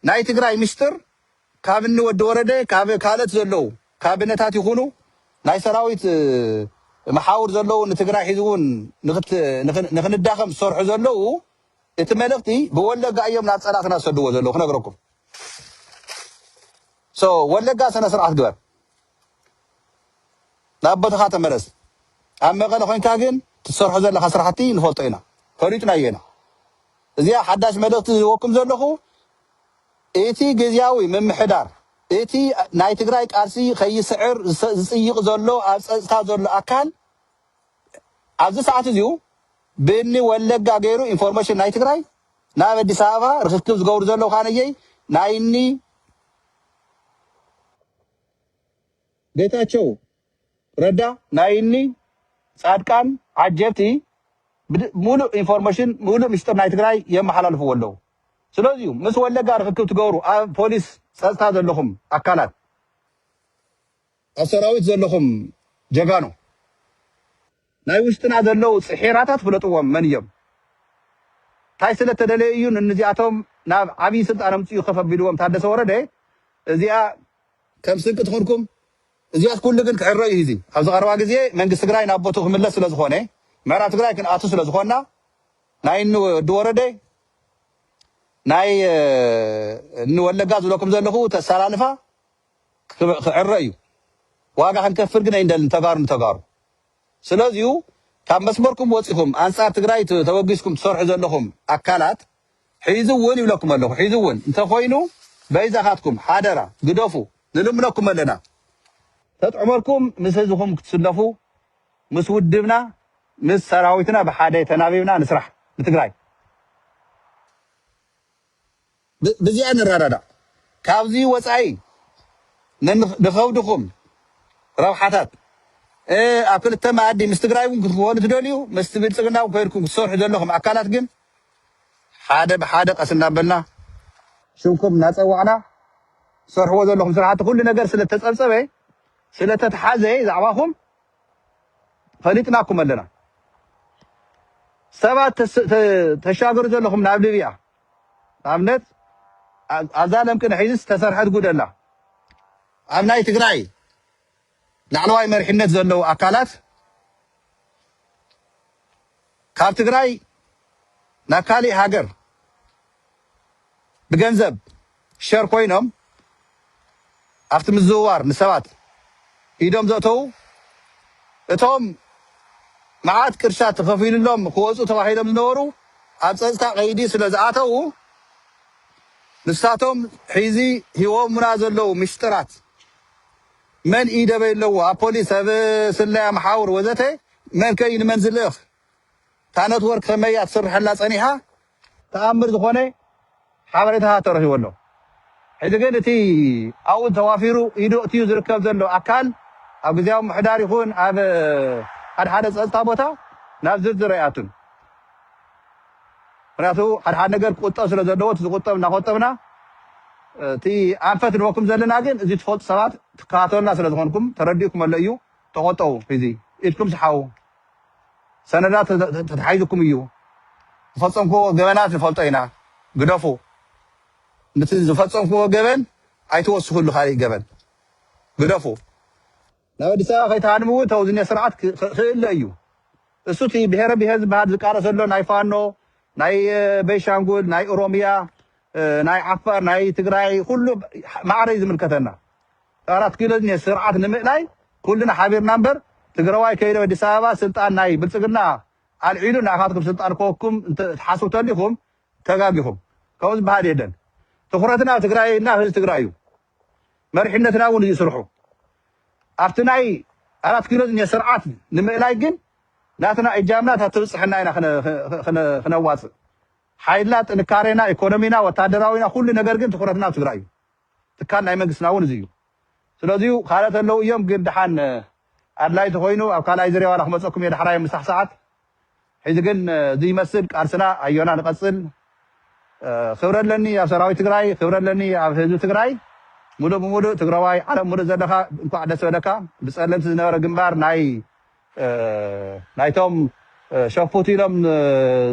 ናይ ትግራይ ምስጢር ካብ እኒ ወዲ ወረደ፣ ካብ ካልኦት ዘለዉ ካቢነታት ይኹኑ ናይ ሰራዊት እ፣ መሓውር ዘለዉ ንትግራይ ሒዚ እውን ንክት- ንክን- ንክንዳኸም ዝሰርሑ ዘለዉ፣ እቲ መልእኽቲ ብወለጋ እዮም ናብ ፀላእትና ዝሰድዎ ዘለዉ ክነግረኩም። ሶ ወለጋ ስነ ስርዓት ግበር። ናብ ቦታኻ ተመለስ። ኣብ መቐለ ኮይንካ ግን ትሰርሖ ዘለኻ ስራሕቲ ንፈልጦ ኢና፣ ፈሊጥናዮ ኢና። እዚኣ ሓዳሽ መልእኽቲ ዝህበኩም ዘለኹ፣ እቲ ግዝያዊ ምምሕዳር፣ እቲ ናይ ትግራይ ቃልሲ ከይስዕር ዝሰ- ዝጽይቕ ዘሎ ኣብ ጸጥታ ዘሎ ኣካል ኣብዚ ሰዓት እዚኡ ብእኒ ወለጋ ገይሩ ኢንፎርሜሽን ናይ ትግራይ ናብ ኣዲስ ኣበባ ርክክብ ዝገብሩ ዘለዉ ካነየይ ናይ እኒ ጌታቸው ረዳ ናይ እኒ ፃድቃን ዓጀብቲ ብድ- ሙሉእ ኢንፎርሜሽን ሙሉእ ምስጢር ናይ ትግራይ የመሓላልፍዎ ኣለዉ። ስለዚ እዩ ምስ ወለጋ ርክክብ ትገብሩ ኣብ ፖሊስ ጸጥታ ዘለኹም ኣካላት ኣብ ሰራዊት ዘለኹም ጀጋኑ ናይ ውሽጥና ዘለዉ ጽሒራታት ፍለጥዎም መን እዮም እንታይ ስለ ተደለየ እዩ ንዚኣቶም ናብ ዓብዪ ስልጣን ኣምፅኡ ከፈቢልዎም ታደሰ ወረደ እዚኣ ከም ስንቂ ትኾንኩም እዚኣት ኩሉ ግን ክዕረ እዩ እዚ ኣብዚ ቀረባ ግዜ መንግስቲ ትግራይ ናብ ቦቱ ክምለስ ስለ ዝኾነ ምዕራብ ትግራይ ክንኣቱ ስለ ዝኾንና ናይ እኒ ወዲ ወረደ ናይ እኒ ወለጋ ዝብለኩም ዘለኹ ተሰላልፋ ክዕረ እዩ ዋጋ ክንከፍል ግን ኣይንደልን ተጋሩ ንተጋሩ ስለዚዩ ካብ መስመርኩም ወፂኹም ኣንፃር ትግራይ ተበጊስኩም ትሰርሑ ዘለኹም ኣካላት ሒዙ እውን ይብለኩም ኣለኹ ሒዙ እውን እንተኮይኑ በይዛኻትኩም ሓደራ ግደፉ ንልምነኩም ኣለና ተጥዕመልኩም ምስ ህዝብኹም ክትስለፉ ምስ ውድብና ምስ ሰራዊትና ብሓደ ተናቢብና ንስራሕ ንትግራይ ብዚኣ ንረዳዳእ ካብዚ ወፃኢ ንኸብድኹም ረብሓታት ኣብ ክልተ መኣዲ ምስ ትግራይ እውን ክትኾኑ ትደልዩ ምስቲ ብልፅግና እውን ኮይድኩም ክትሰርሑ ዘለኹም ኣካላት ግን ሓደ ብሓደ ቀስ እናበልና ሽምኩም እናፀዋዕና ትሰርሕዎ ዘለኹም ስራሕቲ ኩሉ ነገር ስለተፀብፀበ ስለተተሓዘ ዛዕባኹም ፈሊጥናኩም ኣለና ሰባት ተሻገሩ ዘለኹም ናብ ሊብያ ኣብነት ኣብዛ ለምቅነ ሒዚ ዝተሰርሐት ጉደላ ኣብ ናይ ትግራይ ላዕለዋይ መሪሕነት ዘለዉ ኣካላት ካብ ትግራይ ናብ ካሊእ ሃገር ብገንዘብ ሸር ኮይኖም ኣብቲ ምዝውዋር ንሰባት ኢዶም ዘእተዉ እቶም መዓት ቅርሻ ተኸፊሉሎም ክወፁ ተባሂሎም ዝነበሩ ኣብ ፀፅታ ቀይዲ ስለ ዝኣተዉ ንሳቶም ሒዚ ሂቦምና ዘለዉ ምሽጥራት መን ኢደበይ ኣለዎ ኣብ ፖሊስ ኣብ ስለያ መሓውር ወዘተ መን ከይ ንመን ዝልእኽ እታ ነትወርክ ከመያ ትስርሐላ ፀኒሓ ተኣምር ዝኾነ ሓበሬታታት ተረኺቡ ኣሎ ሕዚ ግን እቲ ኣብኡ ተዋፊሩ ኢዱ እትዩ ዝርከብ ዘሎ ኣካል ኣብ ግዜያዊ ምሕዳር ይኹን ኣብ ሓደ ሓደ ፀጥታ ቦታ ናብ ዝርዝር ኣይኣቱን ምክንያቱ ሓደ ሓደ ነገር ክቁጠብ ስለ ዘለዎ እቲ ዝቁጠብ እናቆጠብና እቲ ኣንፈት ንበኩም ዘለና ግን እዚ ትፈልጡ ሰባት ትከታተሉና ስለ ዝኾንኩም ተረዲእኩም ኣሎ እዩ ተቆጠቡ እዚ ኢድኩም ዝሓው ሰነዳት ተተሓይዝኩም እዩ ዝፈፀምክዎ ገበናት ንፈልጦ ኢና ግደፉ ንቲ ዝፈፀምክዎ ገበን ኣይትወስኽሉ ካሊእ ገበን ግደፉ ናብ ኣዲስ ኣበባ ከይተሃድምው ተውዝነ ስርዓት ክእለ እዩ እሱ እቲ ብሄረ ብሄር ዝበሃል ዝቃለሰ ዘሎ ናይ ፋኖ ናይ ቤንሻንጉል ናይ ኦሮሚያ ናይ ዓፋር ናይ ትግራይ ኩሉ ማዕረ እዩ ዝምልከተና ኣራት ኪሎ ስርዓት ንምእላይ ኩልና ሓቢርና እምበር ትግራዋይ ከይዶ ኣዲስ ኣበባ ስልጣን ናይ ብልፅግና ኣልዒሉ ንኣኻትኩም ስልጣን ከወኩም ትሓስቡ ተሊኹም ተጋጊኹም ከምኡ ዝበሃል የለን ትኩረትና ኣብ ትግራይ እና ህዝቢ ትግራይ እዩ መሪሕነትና እውን እዩ ስርሑ ኣብቲ ናይ ኣራት ኪሎ ስርዓት ንምእላይ ግን ናትና እጃምና እታ ትብፅሐና ኢና ክነዋፅእ ሓይልና ጥንካሬና ኢኮኖሚና ወታደራዊና ኩሉ ነገር ግን ትኩረትና ኣብ ትግራይ እዩ ትካል ናይ መንግስትና እውን እዚ እዩ ስለዚዩ ካልኦት ኣለዉ እዮም ግን ድሓን ኣድላይ ተኮይኑ ኣብ ካልኣይ ዝርያ ዋላ ክመፀኩም እየ ዳሕራይ ምሳሕ ሰዓት ሕዚ ግን እዚ ይመስል ቃልስና ኣዮና ንቐፅል ክብረ ኣለኒ ኣብ ሰራዊት ትግራይ ክብረ ኣለኒ ኣብ ህዝቢ ትግራይ ሙሉእ ብሙሉእ ትግራዋይ ዓለም ሙሉእ ዘለካ እንኳዕ ደስ በለካ ብፀለምቲ ዝነበረ ግንባር ናይ ናይቶም ሸፉት ኢሎም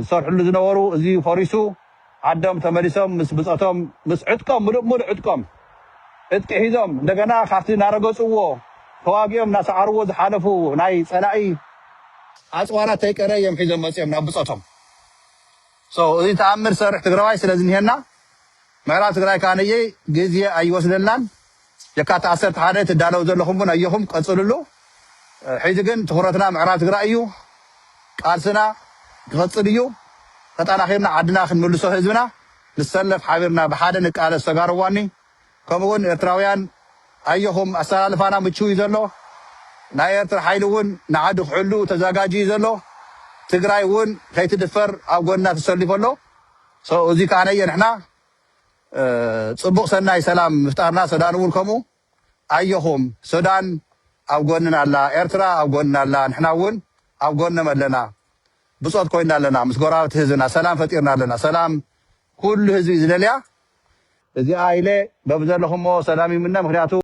ዝሰርሕሉ ዝነበሩ እዚ ፈሪሱ ዓዶም ተመሊሶም ምስ ብፆቶም ምስ ዕጥቆም ሙሉእ ሙሉእ ዕጥቆም ዕጥቂ ሒዞም እንደገና ካብቲ እናረገፅዎ ተዋጊኦም እናሰዓርዎ ዝሓለፉ ናይ ፀላኢ ኣፅዋራት ተይቀረ እዮም ሒዞም መፅኦም ናብ ብፆቶም እዚ ተኣምር ሰርሕ ትግራዋይ ስለ ዝኒሄና ምዕራብ ትግራይ ከዓ ነየ ግዜ ኣይወስደልናን የካት ዓሰርተ ሓደ ትዳለው ዘለኹም እውን ኣየኹም ቀፅልሉ ሕዚ ግን ትኩረትና ምዕራብ ትግራይ እዩ ቃልስና ክቐፅል እዩ ተጠናኺርና ዓድና ክንምልሶ ህዝብና ንሰለፍ ሓቢርና ብሓደ ንቃለስ ተጋርዋኒ ከምኡውን ኤርትራውያን ኣየኹም ኣሰላልፋና ምችው እዩ ዘሎ ናይ ኤርትራ ሓይሊ እውን ንዓዲ ክሕሉ ተዘጋጅ እዩ ዘሎ ትግራይ እውን ከይትድፈር ኣብ ጎንና ተሰሊፎ ኣሎ እዚ ከዓ ነየ ንሕና ፅቡቕ ሰናይ ሰላም ምፍጣርና ሰዳን እውን ከምኡ ኣየኹም ሱዳን ኣብ ጎንና ኣላ ኤርትራ ኣብ ጎንና ኣላ ንሕና እውን ኣብ ጎኖም ኣለና ብፆት ኮይና ኣለና ምስ ጎራብቲ ህዝብና ሰላም ፈጢርና ኣለና ሰላም ኩሉ ህዝቢ ዝደልያ እዚኣ ኢለ በብዘለኹሞ ሰላም ይምነ። ምክንያቱ